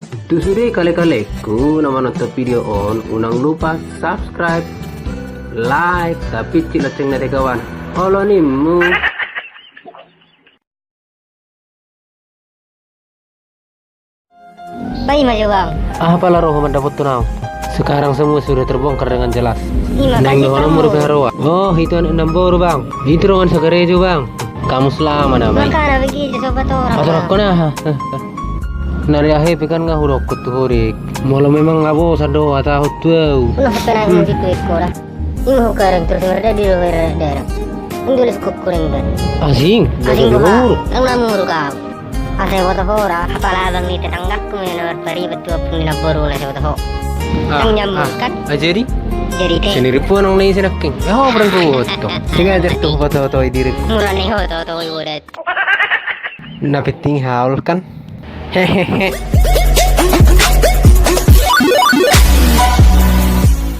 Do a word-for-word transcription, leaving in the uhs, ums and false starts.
Tu sude kale-kalengku na manonton video on, unang lupa subscribe, like, tapincit lonceng na degawan. Olo ninmu. Bai ma jo, Bang. Aha pala ro ho mandapothon au? Sekarang semua sudah terbongkar dengan jelas. Ima, naeng dohononmu dope haroa. Oh, itu anak namboru, Bang. Itu dongan sakarejo, Bang. Kamus lama nama i. Makana begitu, sobat orang. Patorangkon aha? Na di ahe pe kan nga hudokkon tu ho, Dik. Molo memang nga bosan do hatahon tu au. Nah, penang musik tu ekora. Ima hukareng terus merdadi do daerah. Inggelis kukuring kan. Asing. Asing do ha. Nang namuru kau. Asa boto ho ra, apala abang ni tetanggaku na marpariban tu ompung ni namboruna, asa boto ho. Nang nyambung kan. Ah, jadi? Jadi te. Sini ripu nang ni sinaking. Ya ho, berang ruwet to. Sing ajar tu foto-foto diri. Murah ni ho, foto-foto bodat. Na penting haul kan. Hehehe.